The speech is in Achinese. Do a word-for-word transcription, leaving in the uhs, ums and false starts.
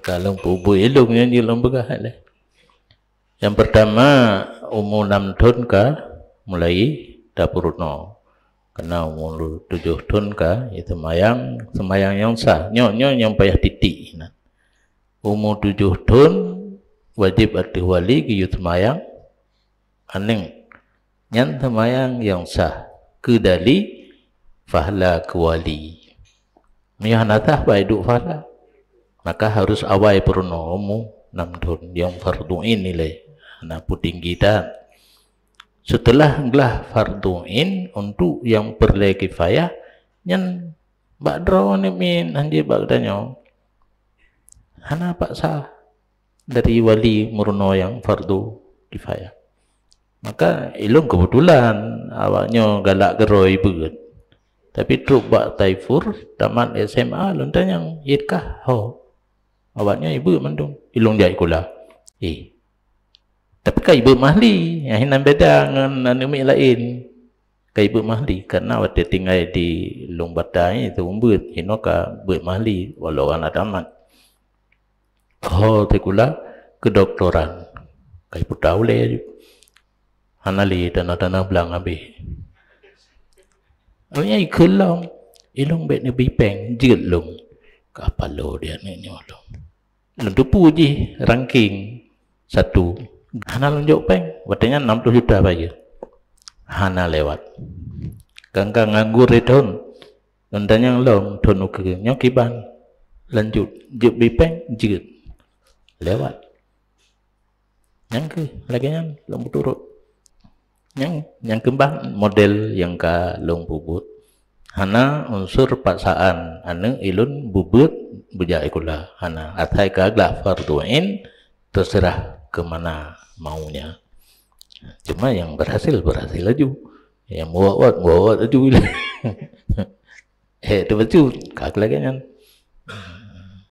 Ka lôn peubuet ilong nyan jeuet lôn peugah lé. Nyang pertama, umu enam thon ka mulai tapeurunoe. Karena umu tujoh thon ka, ya, seumayang, seumayang nyang sah. Nyoe, nyoe nyang payah titik. Umu tujoh thon wajéb ateueh wali geuyue seumayang aneuëk. Nyan seumayang nyang sah, keu dali pahala keu wali. Meunyoe hana sah, bah duek pahala. Maka harus awai peurunoe umu enam thon, nyang fardhu ain ilée, hana peutinggi that. Seuteulah glah fardhu ain untuk nyang peureulée kifayah, nyan bak droe neumiet, hanjeuet bak geutanyoe. Hana paksa dari wali meurunoe nyang fardhu kifayah. Maka ilong keubeutulan awaknyoe galak keudroe beuet. Tapi trok bak Taifur, tamat S M A, lôn tanyong, "Iet kah?" "Ho." Awaknyoe ibeuet mandum. Ilong jak sikula. Eh. Tapi ka ibeuet mahli, nyang hinan beda ngon aneuëk miet laén. Ka ibeuet mahli, karena watée tinggai di Lueng Bata nyan itu umbeuet, hinoe ka beuet mahli, walau hana tamat. Ho sikula kedoktoran. Ka ipeutau lé aju. Hana lé tanoh-tanoh blang habéh. Awaknyan ikheun lom, ilong bék neubi péng, jeuet lom. Ka paloe di aneuëk nyoe lom. Lôn teupeue jih ranking satu. Hana lôn jok péng, watée nyan enam puluh juta bayeue. Hana lewat. Kan ka nganggur thon. Lôn tanyong lom thon ukeue, nyoe kiban. Lanjut, jeuet bi péng, jeuet. Lewat. Nyang keuh lagée nyan lôn peuturot. Nyang, nyang keubah model nyang ka lôn peubuet. Hana unsur paksaan aneuëk ilôn beubeuet beujak sikula. Hana, asai ka glah fardhu ain, terserah ke mana maunya. Cuma nyang berhasil, berhasil laju. Nyang meuwot-wot, meuwot-wot laju. Eh, tu betul. Ka lagée nyan.